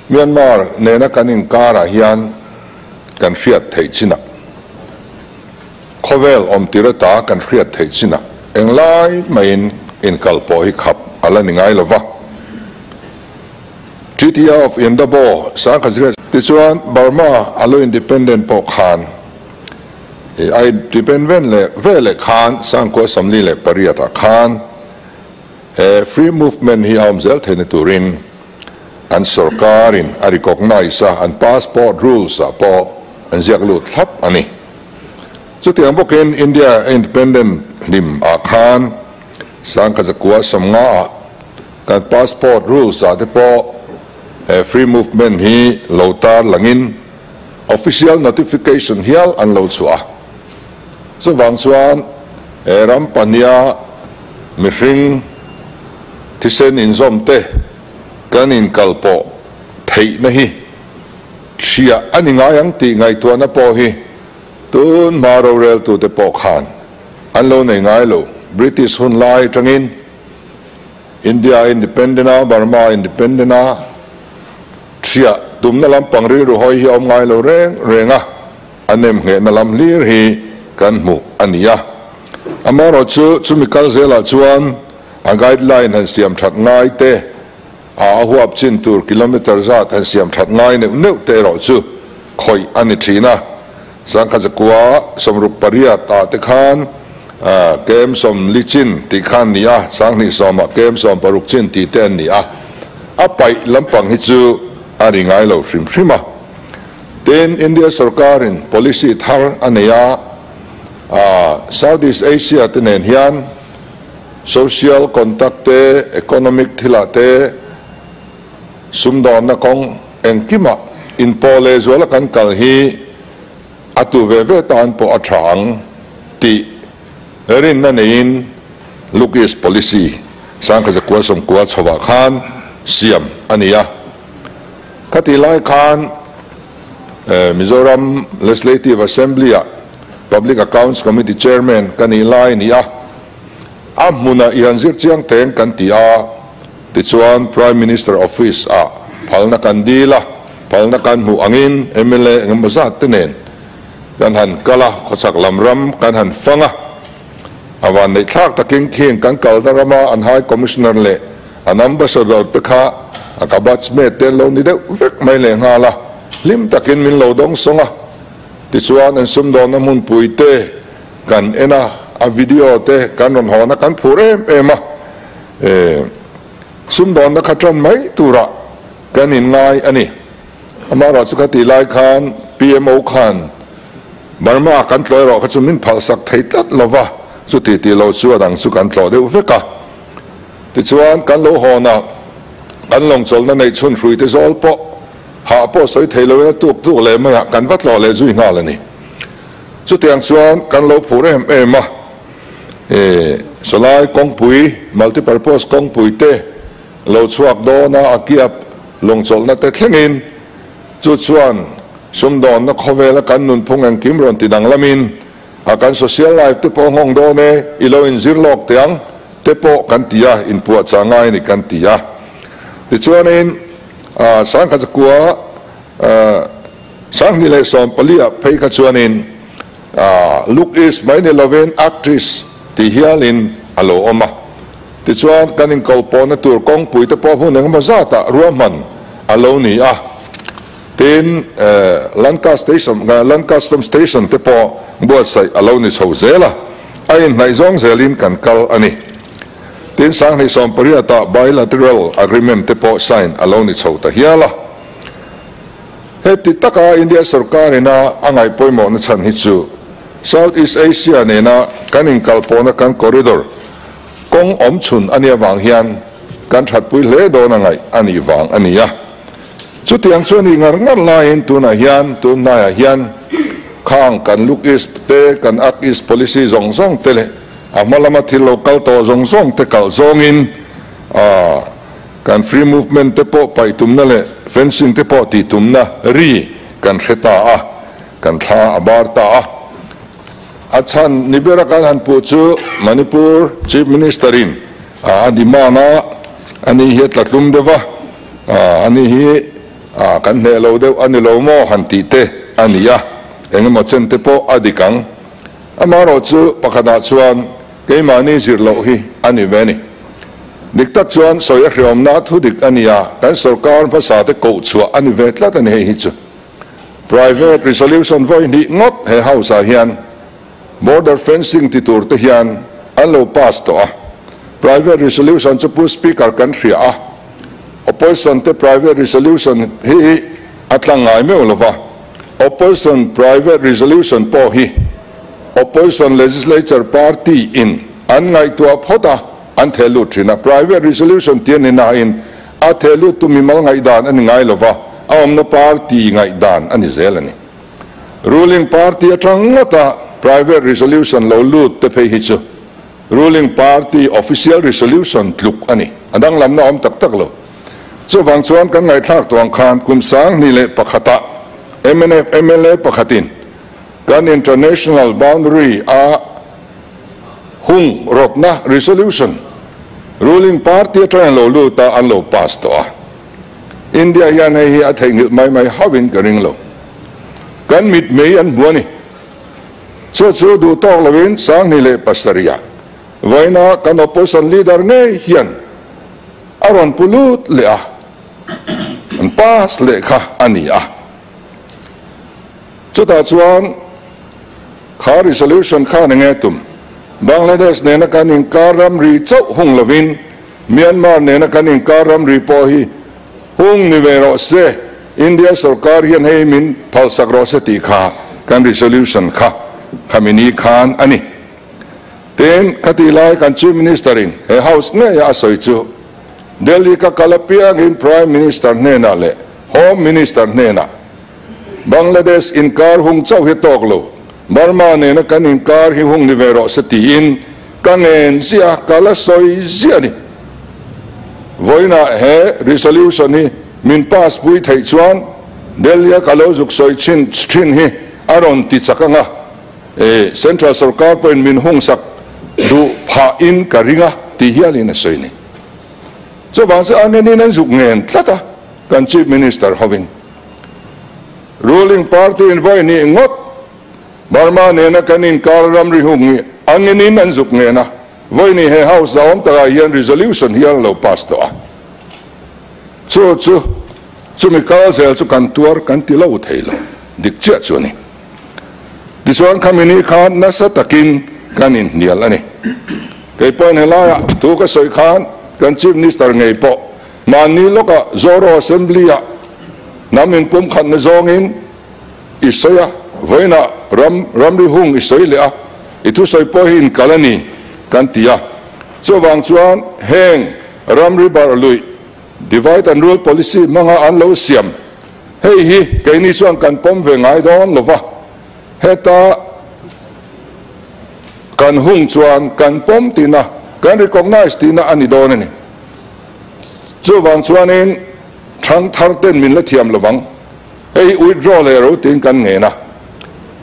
Myanmar nena kan inkarah hian kan hriat theih chinah, khawvel awmtir ata kan hriat theih chinah englai maiin inkalpawh hi khap a la ni ngai lova. Treaty of Yandabo sangkhat Tichuan Burma a lo independent pawh khan a independent leh veleh khan sangkua 48 ah khan he free movement hi a awm zel theihna turin an sorkarin a recognise a, an passport rules ah pawh an ziak lut thlap a ni. Chutiang bawkin India independent hlim ah khan 1950 ah kan passport rules ah te pawh he free movement hi lo tar langin official notification hial an lo chhuah a. Chuvang chuan he ram pahniha mihring thisen inzawm te kan inkalpawh theihna hi hria a ni ngai ang tih ngaihtuahna pawh hi tun hma roreltute pawh khan an lo nei ngai lo. British hun lai atangin India independent a, Burma independent a, hria tumna lampang rilru hawi hi a awm ngai lo reng reng a, a nem nghehna lam hlir hi kan hmu a ni a. Amaherawhchu chumi kal zelah chuan a guideline han siam that ngai te, a huap chin tur kilometre zat han siam that ngai neuh neuh te erawh chu khawih a ni thin a. 1968 ah te khan kem 40 chin tih khan ni a, 2010 ah kem 60 chin tih te an ni a. A paih lampang hi chu a ri ngai lo hrim hrim a. Tin, India sorkarin policy thar a nei a, Southeast Asia te nen hian social contact te, economic thilah te, sumdawnna kawng engkimah inpawh lehzuala kan kal hi a tu ve ve tan pawh a tha ang tih rinna neiin Look East Policy 1990 chhovah khan siam a ni a. Khatih lai khan Mizoram Legislative Assembly-ah Public Accounts Committee Chairman ka nih lai a ni a, a hmunah i han zir chiang teng kan ti a, tichuan Prime Minister Office-ah phalna kan dil a, phalna kan hmuh angin mla engemaw zat te nen kan han kal a, khawchhak lam ram kan han fang a, a vanneih thlak takin khing kan kalna rama an High Commissioner leh An ambassador te kha a ka batchmate te an lo ni deuh vek mai leh nghal a, hlim takin min lo dawng sawng a. Tichuan an sumdawnna hmunpui te kan en a, a video te kan rawn hawn a, kan phur em em a. E, sumdawnna kha tan mai turah kan inngai a ni. Amaherawh chu khatih lai khan PMO khan Burma kan tlawh erawh kha chu min phalsak thei tlat lova, chuti tih lo chu a dang chu kan tlawh deuh vek a. Tichuan, kan lo hawn a, kan lawngchawlhna neih chhun hruite zawl pawh hah pawh sawi thei loin a tuk tuk leh mai a, kan va tlawh leh zui nghal a ni. Chutiang chuan kan lo phur em em a, e, sawlai kawngpui, multipurpose kawngpui te lo chhuak dawn a, a kiap lawngchawlhna te thlengin chu chuan sumdawnna khawvela kan nunphung engkim rawn ti danglamin a kan social life te pawh nghawng dawn e, i lo inzir lawk teh ang. Te pawh kan ti a, inpuahchah ngai a ni kan ti a. Tichuanin 1914 ah phei kha chuanin Look East mai ni lovin Act East tih hialin a lo awm a. Tichuan kan inkalpawhna tur kawngpui te pawh hmun engemaw zatah ruahman a lo ni a. Tin, Lanka Station, Lanka Custom Station te pawh buatsaih a lo ni chho zel a. A inhnaih zawng zelin kan kal a ni. Tin, 2018 ah bilateral agreement te pawh sign a lo ni chho ta hial a. Heti taka India sorkar ina a ngaih pawimawhna chhan hi chu South East Asia nena kan inkalpawhna kan corridor kawng awm chhun a nih avang hian kan thatpui hle dawn a ngaih a nih vang a ni a. Chutiang chu a nih ngar ngar laiin tunah hian tun hnaiah hian Khang kan Look East te, kan Act East policy zawng zawng te leh a hma lama thil lo kal tawh zawng zawng te kalh zawngin kan free movement te pawh paih tumna leh fencing te pawh tih tumna ri kan hre ta a, kan thla a bar ta a. A chhan ni bera kan han puh chu Manipur Chief Minister in a demand a, ani hi a tla tlum deuh va, ani hi. A, kan hneh lo deuh a ni lo maw han tih te a ni a, engemaw chen te pawh a dik ang. Amaherawhchu pakhatah chuan keimahni zir loh hi a ni ve a ni. Dik tak chuan sawi a hreawmna thu dik a ni a, kan sorkar hmasa te koh chhuah a ni ve tlat a ni hei hi chu. Private resolution vawi hnih ngawt he house ah hian border fencing ti tur te hian an lo pass tawh a. Private resolution chu Pu Speaker kan hria a, Opposition te private resolution hi a tlang ngai meuh lo va, Opposition private resolution pawh hi Opposition legislature party in an ngaihtuah phawt a, an theh lut thin a. Private resolution tih a ni nain a theh lut tu mimal ngaihdan a ni ngai lo va, a awmna party ngaihdan a ni zel a ni. Ruling party atang ngawta private resolution lo lut te phei hi chu Ruling party official resolution tluk a ni. A danglamna awm tak tak lo. Chuvang chuan kan ngaihthlak tuang khan kum 2001-ah mnf mla pakhatin kan international boundary a hung rawtna resolution ruling party atangin lo lut a, an lo pass tawh a. India hian hei hi a theihnghilh mai mai hauhin ka ring lo. Kan mitmei an hmu a ni. Chu chu duh tawk loin 2007-ah vawiina kan opposition leader ngei hian a rawn pu lut leh a, an pass leh kha a ni a. Chutah chuan kha resolution khan enge tum? Bangladesh nena kan inkar ramri chauh hung lovin Myanmar nena kan inkar ramri pawh hi hung ni ve rawh se, India sorkar hian hei min phalsak rawh se tih kha kan resolution kha khami ni khan a ni. Tin, khatih lai kan Chief Minister in he House ngeia a sawi chu Delhi ka kal apiangin Prime Minister hnenah leh Home Minister hnenah Bangladesh inkar hung chauh hi tawk lo, Burma nena kan inkar hi hung ni ve rawh se tiin ka ngen ziah a, ka la sawi ziah a ni. Vawiinah he resolution hi min pass pui theih chuan Delhi-a ka lo zuk sawi chhin thin hi a rawn ti chak ang a, Central sorkar pawhin min hungsak duh phahin ka ring a ti hialin a sawi a ni. Chuvang chu an enin an zuk ngen tlat a, kan Chief Minister hovin. Ruling party in vawi hnih ngawt Burma nena kan inkar ramri hung hi angin an zuk ngen a, vawi hnih he house a awm takah hian resolution hi an lo pass tawh a, chu chu chumi kal zel chu kan tuar kan ti lo thei lo, dik chiah chu a ni. Tichuan khami ni khan nasa takin kan inhnial a ni. Kei pawhin helaiah thu ka sawi khan kan Chief Minister ngei pawh Mahni lawkah Zoro Assembly-ah hnam inpumkhatna zawngin i sawi a, vawiinah ram ramri hung i sawi leh a, i thusawi pawh hi inkal a ni kan ti a. Chuvang chuan heng ramri barh luih, divide and rule policy, hmanga an lo siam hei hi keini chuan kan pawm ve ngai dawn lo va, heta kan hung chuan kan pawm tihna, kan recognise tihna a ni dawn a ni. Chuvang chuanin thang thar ten min la thiam lovang, hei withdraw leh ro tiin kan ngen a.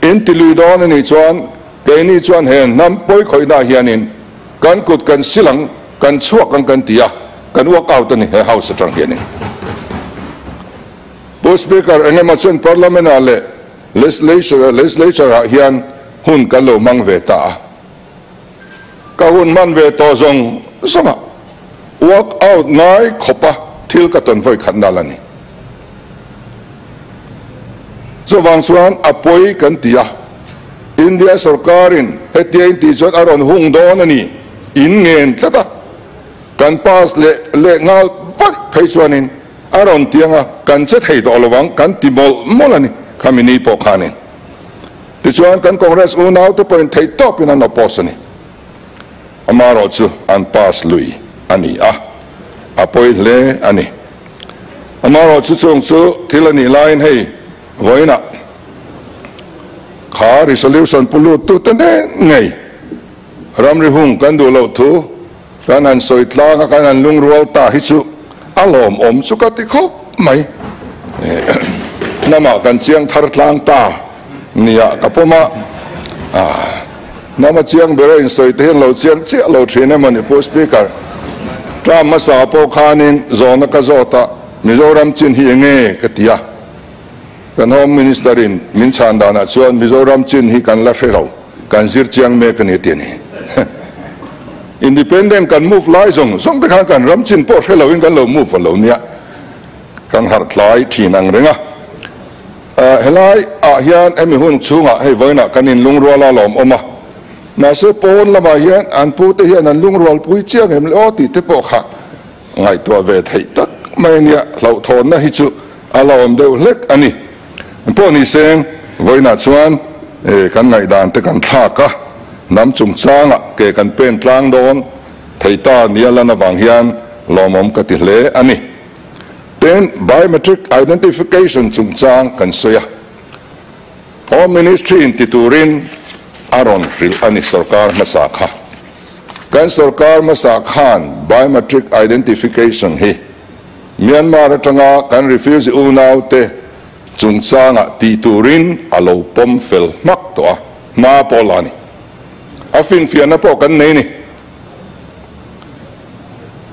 In ti lui dawn a nih chuan keini chuan he hnam pawi khawihnaah hianin kan kut kan sil ang, kan chhuak ang kan ti a, kan walk out a ni he house atang hianin. Pu Speaker, engemaw chuan Parliament-ah leh Legislature-ah hian hun kan lo hmang ve ta a. Ka hun hman ve tawh zawng zawngah walk out ngai khawpa thil ka tawn vawi khat nal a ni. Chuvang chuan a pawi kan ti a, India sorkarin hetia in tih chuan a rawn hung dawn a ni, in ngen tlat a, kan pass leh leh nghal vaih phei chuanin a rawn ti anga kan che thei tawh lovang kan ti mawlh mawlh a ni khami ni pawh khanin. Tichuan kan Congress unaute pawhin theih tawpin an oppose a ni. Amaherawh chu an pass lui a ni a, a pawi hle a ni. Amaherawh chu chung chu thil a nih laiin hei vawiinah kha resolution pu luttute nen ngei ramri hung kan duh loh thu kan han sawi tlang a, kan han lungrual ta hi chu a lawmawm chu ka ti khawp mai. Hnamah kan chiang thar tlang ta nia ka pawm a, hnama chiang ber a insawi te hian lo chiang chiah lo thin emaw ni Pu Speaker. Term hmasa pawh khanin zawhna ka zawt a. Mizoram chin hi enge ka ti a, kan Home Minister in min chhan danah chuan Mizoram chin hi kan la hre lo, kan zir chiang mek a ni a ti a ni. Independent kan move lai zawng zawng te khan kan ram chin pawh hre loin kan lo move a lo nia, kan harh tlai thin ang reng a. Helai ah hian hemi hun chhungah hei vawiinah kan inlungrual a lawmawm a, mahse pawn lamah hian an pute hian an lungrualpui chiang em le aw tih te pawh kha ngaihtuah ve theih tak mai a nia, hlauhthawnna hi chu a la awm deuh hlek a ni. Pawh ni seng, vawiinah chuan kan ngaihdan te kan thlak a, hnam chungchangah ke kan pen tlang dawn thei ta nia lan avang hian lawmawm ka ti hle a ni. Tin, biometric identification chungchang kan sawi a, Home Ministry in ti turin a rawn hrilh a ni sorkar hmasa kha. Kan sorkar hmasa khan biometric identification hi Myanmar atanga kan refugee unaute chungchangah ti turin a lo pawm fel hmak tawh a, hma pawh la a ni. A finfiahna pawh kan nei ni.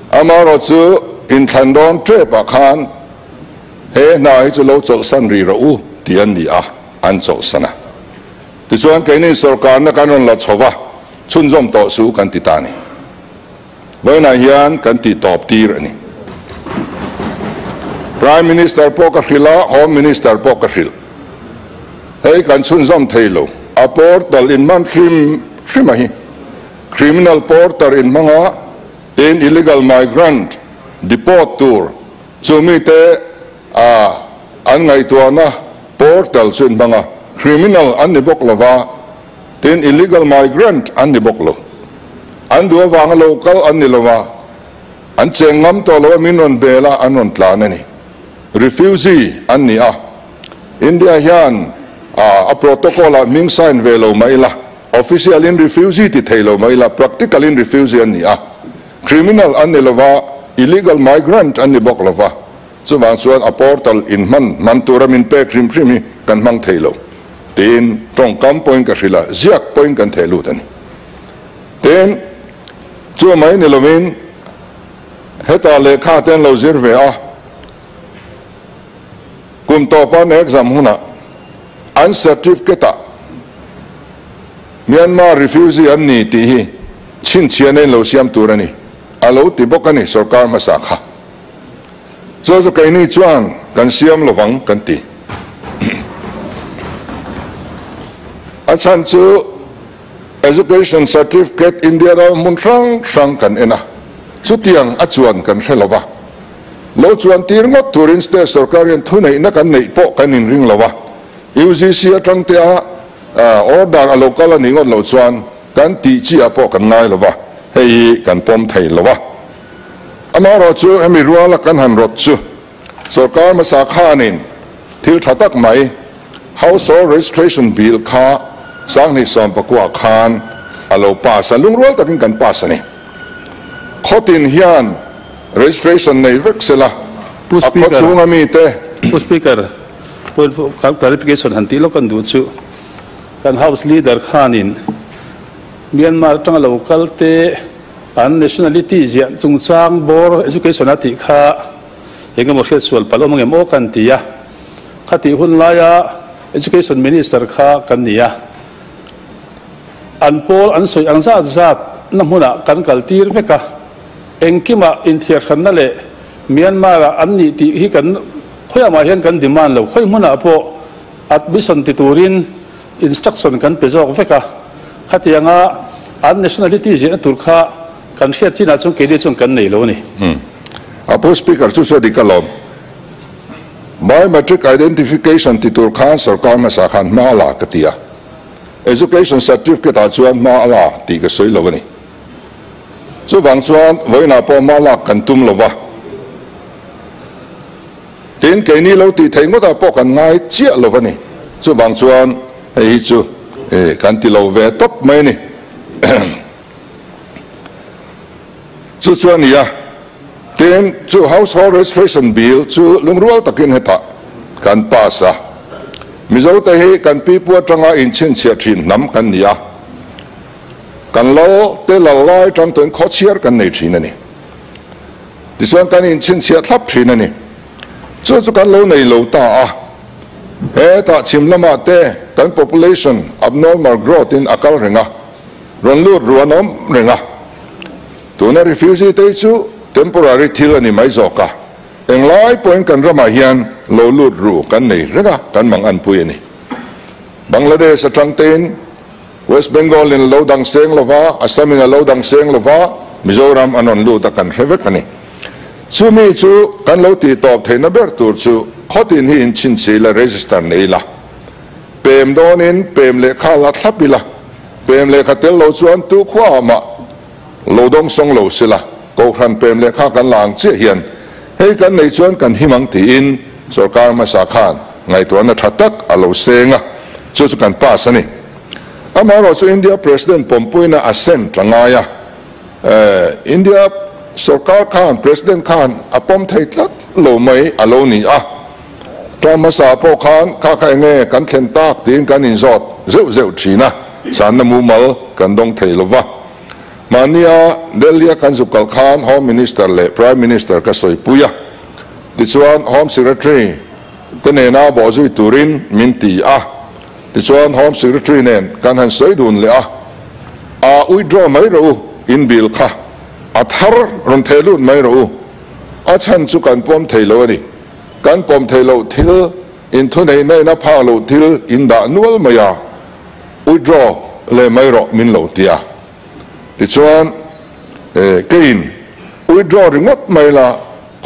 Amaherawhchu inthlan dawn tepah khan he hna hi chu lo chawlhsan rih rawh u tih an ni a, an chawlhsan a. Tichuan keini sorkarna kan rawn la chho va, chhunzawm tawh suh kan ti ta a ni. Vawiinah hian kan tih tawp tir a ni. Prime Minister pawh ka hrilh a, Home Minister pawh ka hrilh. Hei kan chhunzawm thei lo, a portal in man hrim hrim a hi. Criminal porter in hmang a, tin illegal migrant deport tur chu mite a an ngaihtuahna portal chu in hmang a, criminal an ni bawk lova, tin illegal migrant an ni bawk lo. An duh avanga lo kal an ni lova, an cheng ngam tawh lo a min rawn bel a an rawn tlan a ni. Refugee an ni a, India hian a protocol ah hming sign ve lo mah ila, Official in refugee ti thei lo mai la, practical in refugee an ni a, criminal an ni lova, illegal migrant an ni bawk lova, chuvang chuan a portal in hman hman tura min pek hrim hrim hi kan hmang thei lo tiin tawngkam pawhin ka hrilh a, ziak pawhin kan theh lut a ni. Tin, chu mai ni lovin hetah lehkha te an lo zir ve a, kum tawpa an exam hunah an certificate ah Myanmar refugee an ni tih hi chhinchhiahna in lo siam tur a ni, a lo ti bawk a ni sorkar hmasa kha. Chu chu keini chuan kan siam lovang kan ti. A chhan chu Education Certificate India ram hmun hrang hrang kan en a, chutiang a chuan kan hre lova. Lo chuan tir ngawt turin state sorkar hian thuneihna kan neih pawh kan inring lo a, UGC atang te a order a lo kal a nih ngawt loh chuan kan tih chi ah pawh kan ngai lo va, hei hi kan pawm thei lo a. Amaherawhchu hemi ruala kan han rawt chu sorkar hmasa khanin thil tha tak mai Household Registration Bill kha 2019 khan a lo pass a, lungrual takin kan pass a ni. Khawtin hian registration nei vek sela, Pu a Speaker, khawchhunga mite. Pu Speaker, point of clarification han tih lawk kan duh chu, kan House Leader khanin Myanmar atanga lo kal te an nationality ziah chungchang bawr education a tih kha engemaw hriat sual palh awm angem aw kan ti a, khatih hun laia Education Minister kha kan ni a. An pawl an sawi ang zat zat na hmunah kan kal tir vek a, engkimah inthiarhranna leh Myanmar-ah an nih tih hi kan khawiah mah hian kan demand lo, khawi hmunah pawh admission ti turin instruction kan pe zawk vek a, khatianga an nationality ziahna tur kha kan hriat chinah chuan keini chuan kan nei lo a ni. A pu Speaker chu chu a dik alawm. Biometric identification ti tur khan sorkar hmasa khan hma a la ka ti a. Education certificate ah chuan hma a la tih ka sawi lo a ni. Chuvang chuan vawiinah pawh hma lak kan tum lo va. Tin, keini lo tih theih ngawtah pawh kan ngai chiah lo va ni. Chuvang chuan hei hi chu kan ti lo ve tawp mai a ni. Chu chu a ni a. Tin, chu Household Registration Bill chu lungrual takin hetah kan pass a. Mizote hi kan pipu atanga inchhinchhiah thin hnam kan ni a. Kan lal te lal lai atang tuin khawchhiar kan nei thin a ni. Tichuan kan inchhinchhiah thlap thin a ni. Chu chu kan lo nei lo ta a. Hetah chhim lamah te kan population abnormal growth in a kal reng a, rawn lut ru an awm reng a. Tuna refugee te hi chu temporary thil a ni mai zawk a, englai pawhin kan ramah hian lo lut ru kan nei reng a, kan mang anpui a ni. Bangladesh atang tein West Bengal in a lo dang seng lova, Assam in a lo dang seng lova, Mizoram an rawn lut a kan hre vek a ni. Chumi chu kan lo tih tawp theihna ber tur chu khawtin hi in chhinchhi ila, register nei ila, pem dawnin pem lehkha la thlap ila, pem lehkha tel lo chuan tu khuaah mah lo dawng sawng lo sila, Kohhran pem lehkha kan la ang chiah hian hei kan nei chuan kan him ang tiin sorkar hmasa khan ngaihtuahna tha tak a lo seng a, chu chu kan pass a ni. Amaherawhchu India President pawmpuina a sent a ngai a, India sorkar khan President khan a pawm thei tlat lo mai a lo ni a, term hmasa pawh khan kha kha enge kan thlen tak tiin kan inzawt zeuh zeuh thin a, chhanna mumal kan dawng thei lo va. Mahnia Delhi-a kan zuk kal khan Home Minister leh Prime Minister ka sawipui a, tichuan Home Secretary te nena bawhzui turin min ti a, tichuan Home Secretary nen kan han sawi dun leh a, a withdraw mai rawh u, in bill kha a thar rawn theh lut mai rawh u, a chhan chu kan pawm thei lo a ni, kan pawm thei loh thil in thuneihna in a phak loh thil in dah nual mai a, withdraw leh mai rawh min lo ti a. Tichuan, keiin withdraw ringawt mai la,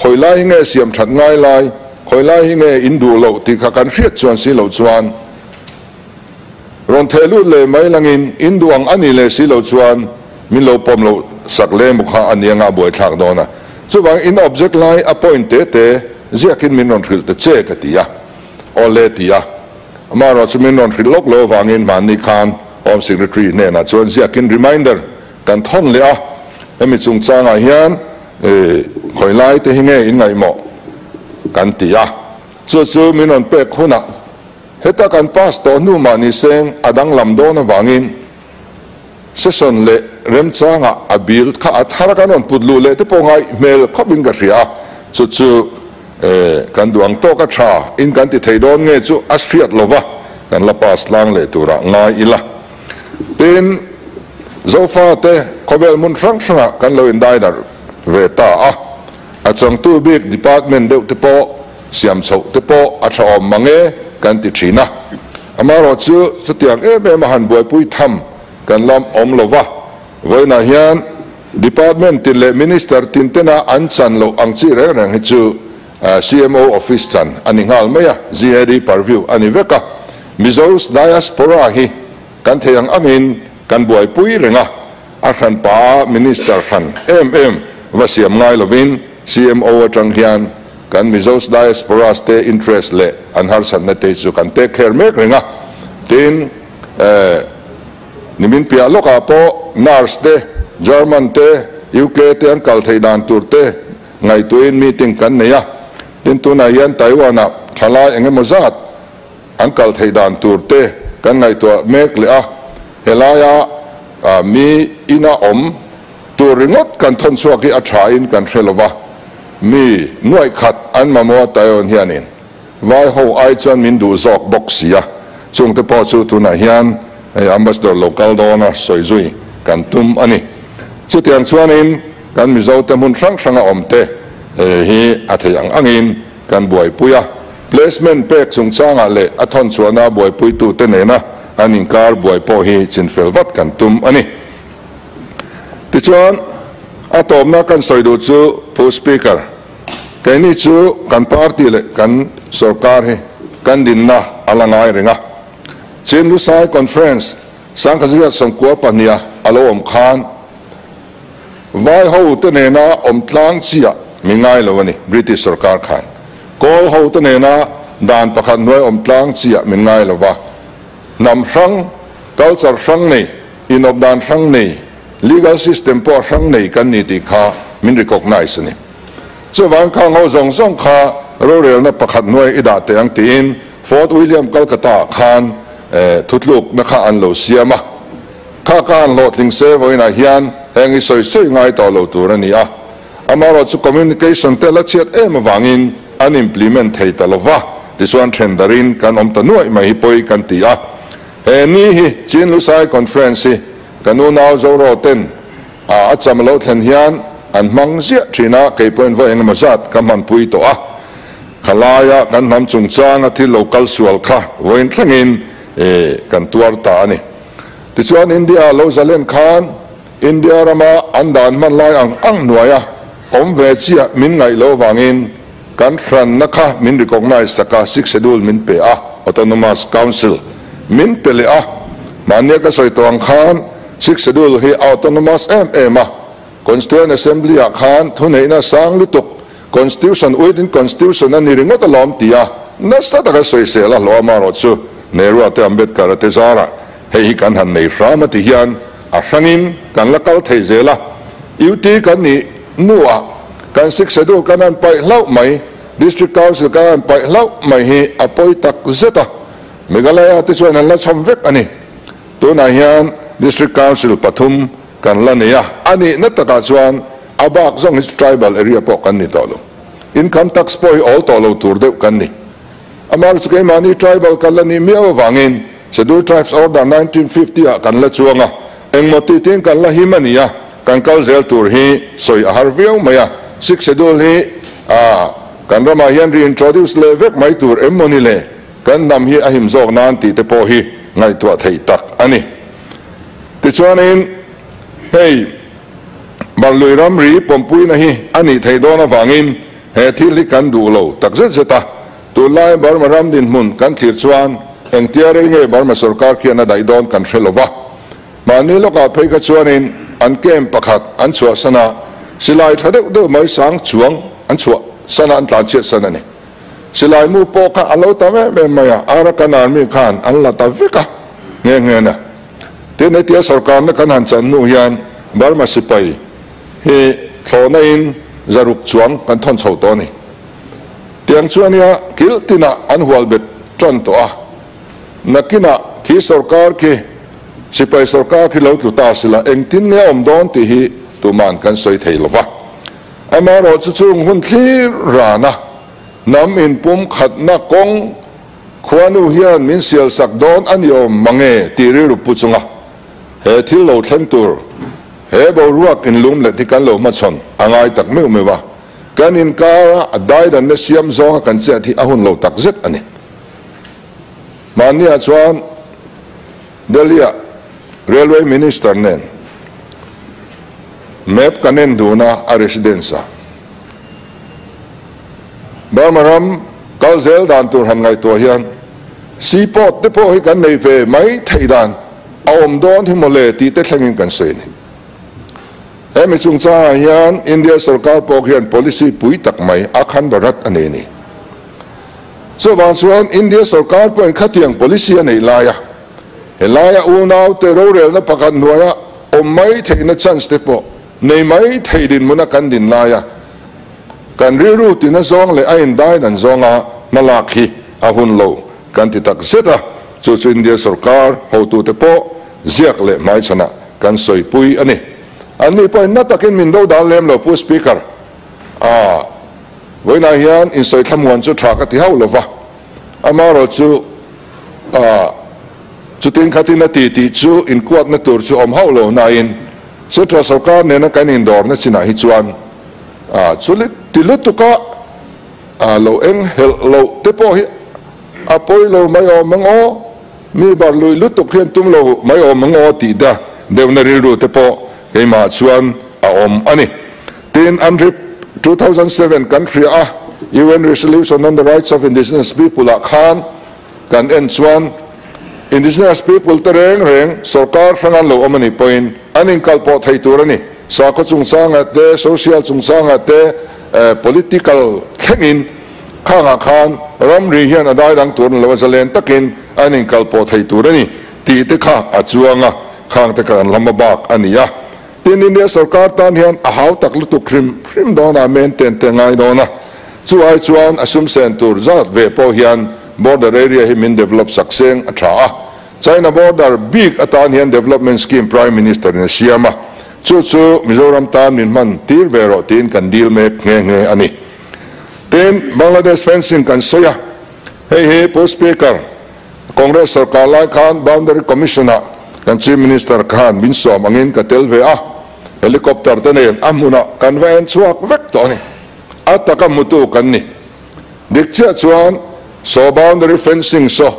khawi lai hi nge siam that ngai lai, khawi lai hi nge in duh loh tih kha kan hriat chuan si loh chuan rawn theh lut leh mai langin in duh ang a nih leh si loh chuan min lo pawm loh sak leh emaw kha a nia nga buaithlak dawn a. Chuvang in object lai a point te te ziakin min rawn hrilh ta che ka ti a, aw le ti a. Amaherawh chu min rawn hrilh lawk lo avangin hmanni khan Home Secretary hnenah chuan ziakin reminder kan thawn leh a, hemi chungchangah hian khawi lai te hi nge in ngaihmawh kan ti a, chu chu min rawn pek hunah heta kan pass tawh hnu mah ni seng a danglam dawn avangin session leh remchangah a bill kha a thar kan rawn put luh leh te pawh ngaih hmel khawpin ka hria a, chu chu kan duh ang tawk a tha in kan ti thei dawn nge chu a hriat lova kan la pass tlang leh turah ngai ila. Tin, Zofate khawvel hmun hrang hrangah kan lo indaidarh ve ta a, a changtu bik department deuh te pawh siam chhoh te pawh a tha awm mang e kan ti thin a. Amaherawh chu chutiang em em a han buaipui tham kan la awm lova, vawiinah hian Department tin leh Minister tin tena an chan loh ang chi reng reng hi chu CMO Office chan a ni nghal mai a, GAD purview a ni vek a. Mizo's Diaspora hi kan thei ang angin kan buaipui reng a, a hranpa a Minister hran em em va siam ngai lovin CMO atang hian kan Mizo's Diasporas te interest leh an harsatna te chu kan take care mek reng a. Tin, Nimin piah lawkah pawh nurse te, German te, UK te an kal theih dan tur te ngaihtuahin meeting kan nei a. Tin, tunah hian Taiwan-ah thalai eng emaw zat an kal theih dan tur te kan ngaihtuah mek leh a. Helaia mi ina awm tur ringawt kan thawn chhuak hi a thain kan hre lo va, mi nuaih khat an mamawh a Taiwan hianin. Vai ho ai chuan min duh zawk bawk si a, chungte pawh chu tunah hian hei Ambassador lo kal dawn a sawi zui kan tum a ni. Chutiang chuanin kan Mizote hmun hrang hranga awmte hi a theih ang angin kan buaipui a, placement pek chungchangah leh a thawn chhuahna buaipuitute nena an inkar buai pawh hi chinfel vat kan tum a ni. Tichuan a tawpna kan sawi duh chu Pu Speaker, Keini chu kan party leh kan sorkar hi kan dinna a la ngai reng a. Chin Lusai Conference Sangkhazriat sawmkua pahniha a lo awm khan Vai ho te nena awm tlang chiah mi ngai lo a ni, British sorkar khan. Kawl ho te nena dan pakhat hnuai awm tlang chiah min ngai lo va. Hnam hrang, culture hrang nei, inawp dan hrang nei, Legal system pawh hrang nei kan ni tih kha min recognise a ni. Chuvang kha ngo zawng zawng kha rorelna pakhat hnuai i dah teh ang tiin Fort William Calcutta ah khan thutlukna kha an lo siam a. Kha kha han hlawhtling se vawiinah hian heng i sawi sawi ngai tawh lo tur a ni a. Amaherawhchu communication te la chhiat em avangin an implement thei ta lova, tichuan then darin kan awm ta nuaih mai hi pawi kan ti a. He ni hi Chin Lusai Conference hi kan unau Zoro ten a a cham lo thlen hian an hmang ziah thin a, kei pawhin vawi engemaw zat ka hmanpui tawh a. Khalaia kan hnam chungchanga thil lo kal sual kha vawiin thlengin kan tuar ta a ni. Tichuan India lo zalen khan India rama an dan hman lai ang ang hnuaia awm ve chiah min ngaih loh avangin kan hranna kha min recognise taka Sixth Schedule min pe a, Autonomous Council min pe leh a. Mahnia ka sawi tawh ang khan Sixth Schedule hi a autonomous em em a, Constituent Assembly ah khan thuneihna sang lutuk Constitution within Constitution a ni ringawt alawm tia nasa taka sawisel a hlawh amaherawhchu Nehru-a te Ambedkar-a te zarah hei hi kan han nei hram a ti hian a hrangin kan la kal thei zel a. UT kan nih hnuah kan Sixth Schedule kan han paih hlauh mai, District Council kan han paih hlauh mai hi a pawi tak zet a. Meghalaya te chuan an la chhawm vek a ni. Tunah hian District Council pathum kan la nei a, a nihna takah chuan a bak zawng hi chu tribal area pawh kan ni tawh lo. Income tax pawh hi awl tawh lo tur deuh kan ni. Amah chu keimahni tribal kan la nih miau avangin Scheduled Tribes Order 1950 ah kan la chuang a, engmaw tih tiin kan la him a ni a, kan kal zel tur hi sawi a har viau mai a. Sixth Schedule hi a kan ramah hian reintroduce leh vek mai tur em maw ni le? Kan hnam hi a him zawk nan tih te pawh hi ngaihtuah theih tak a ni. Tichuanin hei Barlui ramri pawmpuina hi a nih theih dawn avangin he thil hi kan duh lo tak zet zet a. Tunlai Burma ram dinhmun kan thlir chuan engtia rei nge Burma sorkar khian a daih dawn kan hre lo va. Mahni lawkah phei kha chuanin an camp pakhat an chhuahsan a, silai tha deuh deuh mai sang chuang an chhuahsan a, an tlanchhiatsan a ni. Silai mu pawh kha a lo tam em em mai a, Arakan Army khan an la ta vek a nghe nghe na. Tin, hetia sorkarna kan han chan hnu hian Burma sipai hi thlawhna in zaruk chuang kan thawn chho tawh a ni. Tiang chuan nia kil tinah an hual bet tan tawh a, nakinah khi sorkar khi sipai sorkar khi lo tlu ta sila engtin nge a awm dawn tih hi tuman kan sawi thei lo va. Amaherawh chu chung hun thlir rana hnam inpum khatna kawng khuanu hian min sial sak dawn a ni awm mange tih rilru pu chunga he thil lo thleng tur he boruak inlum let hi kan lo hmachhawn a ngai tak meuh meuh a, kan inkara a daidanna siam zawnga kan chet hi a hun lo tak zet a ni. Mahniah chuan Delhi-ah Railway Minister nen map kan en dun a, a residence ah. Burma ram kal zel dan tur han ngaihtuah hian seaport te pawh hi kan nei ve mai theih dan a awm dawn hi mawle tih te thlengin kan sawi a ni. Hemi chungchangah hian India sorkar pawh hian policy pui tak mai a khan barat a nei a ni. Chuvang chuan India sorkar pawhin khatiang policy a neih laia helaia unaute rorelna pakhat hnuaia awm mai theihna chance te pawh nei mai thei dinhmuna kan din laia kan rilru tina zawng leh a indai dan zawnga hmalak hi a hun lo kan ti tak zet a, chu chu India sorkar hotute pawh ziak leh hmaichhanah kan sawipui a ni. Anni pawhin na takin min do dal lem lo Pu Speaker a. Vawiinah hian insawi thlamuan chu tha ka ti hauh lo va, amaherawh chu chutin khatin a ti tih chu inkuatna tur chu awm hauh lo nain Central sorkar nena kan indawrna chinah hi chuan chu ti lutuka lo eng helh loh te pawh hi a pawi lo mai awm ang aw, mi bar luih lutuk hian tum lo mai awm ang aw tih da deuhna rilru te pawh keimah chuan a awm a ni. Tin, UNRIP 2007 kan hria a, UN Resolution on the Rights of Indigenous People ah khan kan en chuan Indigenous people te reng reng sorkar hrang an lo awm a nih pawhin an inkalpawh thei tur a ni. Sakhaw chungchangah te, social chungchangah te, political thlengin khangah khan ramri hian a daidang tur an lo a, zalen takin an inkalpawh thei tur a ni tih te kha a chuang a, khang te kha kan lam a bak a ni a. Tin, India sorkar tan hian a hau tak lutuk hrim hrim dawn a, maintain te ngai dawn a. Chu ai chuan a sum sen tur zat ve pawh hian border area hi min develop sak seng a tha a. China border bik atan hian development scheme Prime Minister in a siam a, chu chu Mizoram tan min hman tir ve rawh tiin kan deal mek nghe nghe a ni. Tin, Bangladesh fencing kan sawi a, hei hi Pu Speaker, Congress sorkar lai khan Boundary Commission-ah kan Chief Minister khan min sawm angin ka tel ve a, helicopter te nen a hmunah kan va en chhuak vek tawh a ni. A taka hmutu kan ni. Dik chiah chuan saw boundary fencing saw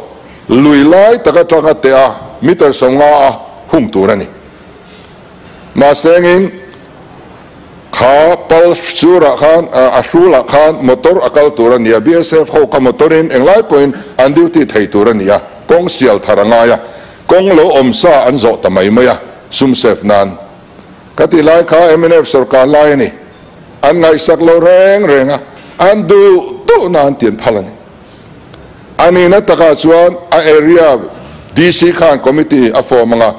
lui lai tak atanga teh a meter 50 a hung tur a ni. Mahsengin kha pal surah khan a hrulah khan motor a kal tur a ni a, BSF ho kha motor in englai pawhin an duty thei tur a ni a, kawng sial thar a ngai a, kawng lo awm sa an zawh ta mai mai a, sum save nan. Ka tih lai kha mnf sorkar lai a ni. An ngaihsak lo reng reng a, an duh duhna an tian phal a ni. A nihna takah chuan a area DC khan committee a form ang a,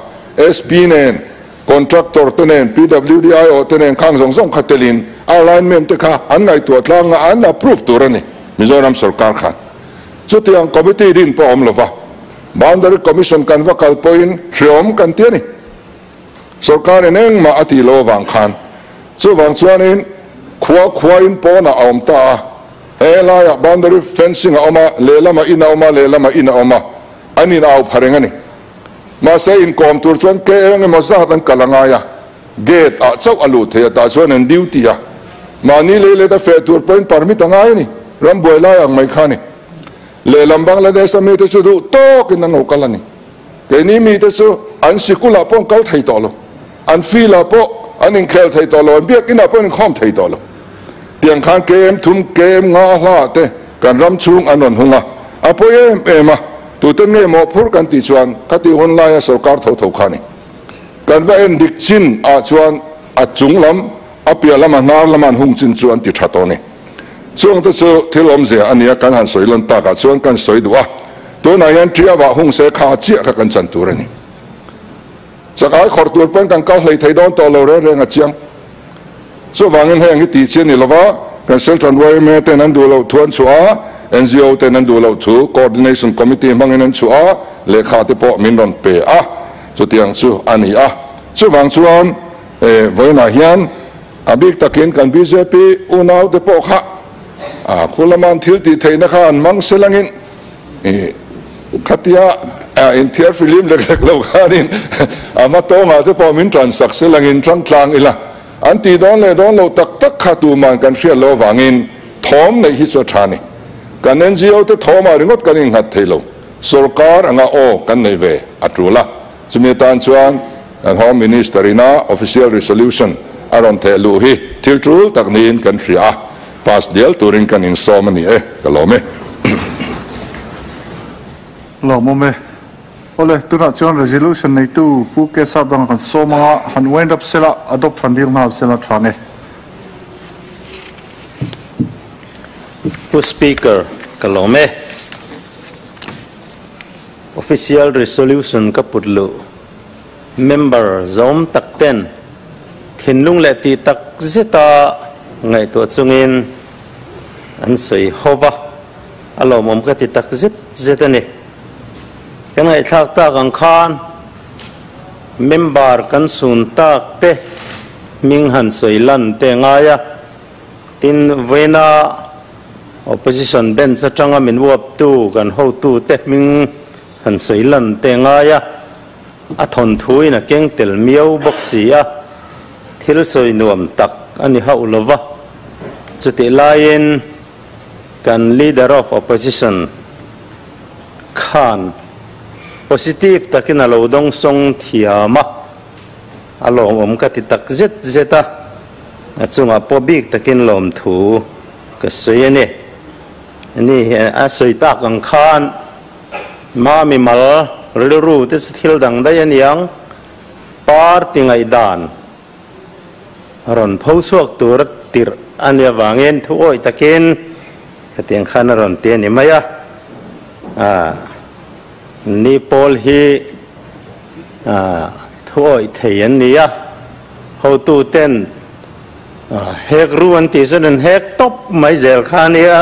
SP nen, contractor te nen, PWD aiawh te nen khang zawng zawng kha telin a alignment te kha an ngaihtuah tlang a, an approve tur a ni Mizoram sorkar khan. Chutiang committee din pawh a awm lova, Boundary Commission kan va kal pawhin hreawm kan ti a ni. Sorkarin engmah a tih loh avang khan chuvang chuanin khua khuain pawnah a awm ta a, he laiah boundary fencing a awm a, lehlamah in a awm a, lehlamah in a awm a, an in au pha reng a ni. Mahse inkawm tur chuan ke eng emaw zat an kal a ngai a, gate ah chauh a luh theih a, tah chuan an duty a, mahni lei let a feh tur pawhin permit a ngai a ni, rambuai lai ang mai kha a ni. Lehlam Bangladesh a mite chu duh tawkin an lo kal a ni. Keini mite chu an sikulah pawh an kal thei tawh lo, an field-ah pawh an inkhel thei tawh lo, an biakinah pawh an inkhawm thei tawh lo. Tiang khan KM thum, KM nga hla te kan ram chhung an rawn hung a, a pawi em em a, tute nge mawhphurh kan tih chuan khati hun laia sorkar tho tho kha a ni. Kan va en dik chin ah chuan a chung lam, a piah lam, a hnar lama an hung chin chu an ti tha tawh a ni. Chungte chu thil awmzia a nia kan han sawi lan takah chuan kan sawi duh a, tunah hian Ṭiavah hung se kha chiah kha kan chan tur a ni. Chakai khawrh tur pawn kan kal hlei thei dawn tawh lo reng reng a chiang. Chuvangin heng hi tih chi a ni lova, kan Central yma ten an duh loh thu an chhuah a, NGO ten an duh loh thu Coordination Committee hmangin an chhuah a, lehkha te pawh min rawn pe a, chutiang chu a ni a. Chuvang chuan vawiinah hian A bik takin kan bjp unaute pawh kha khu lama an thil tih theihna kha an mang se langin khatia inthiar filim lek lek lo khanin a hma tawngah te pawh min tan sak se langin tang tlang ila an tih dawn leh dawn lo tak tak kha tuman kan hriat loh avangin thawm neih hi chu a tha ni. Kan NGO te thawmah ringawt kan innghat thei lo. Sorkar anga aw kan neih ve a tul a. Chumi atan chuan kan Home Minister ina Official Resolution a rawn theh luh hi thil tul tak niin kan hria a, pass dial turin kan insawm a ni e, ka lawm e. Lawmawm e. Awle, tunah chuan Resolution neitu Pu Kesap dangah kan sawm anga han wind up sela, adopt han dil nghal sela tha nge. Pu Speaker, ka lawm e. Official Resolution ka put luh member zawm tak ten thinlung leh tih tak zeta ngaihtuah chungin an sawi ho va, a lawmawm ka ti tak zet zet a ni. Kan ngaihthlak tak ang khan member kan sun tak te hming han sawi lan te ngai a, Tin, vawiina Opposition bench atanga min uaptu kan hotute hming han sawi lan te ngai a, a thawnthuin a keng tel miau bawk si a, thil sawi nuam tak a ni hauh lo va. Chutih laiin kan Leader of Opposition khan positive takin a lo dawngsawng thiam a, A lawmawm ka ti tak zet zet a, a chungah pawh bik takin lawmthu ka sawi a ni. Ani hi a sawi tak ang khan Mami mal rilru te chu thil dang daih a niang, party ngaihdan rawn pho chhuak tur a tirh a nih avangin thu awih takin hetiang khan a rawn ti a ni mai a. Ni pawl hi Thuawih thei an ni a, hotuten hek ru an tih chuan an hek tawp mai zel kha a nia.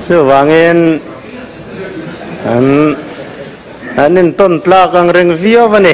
Chuvangin an an intawn tlak ang reng viau a ni.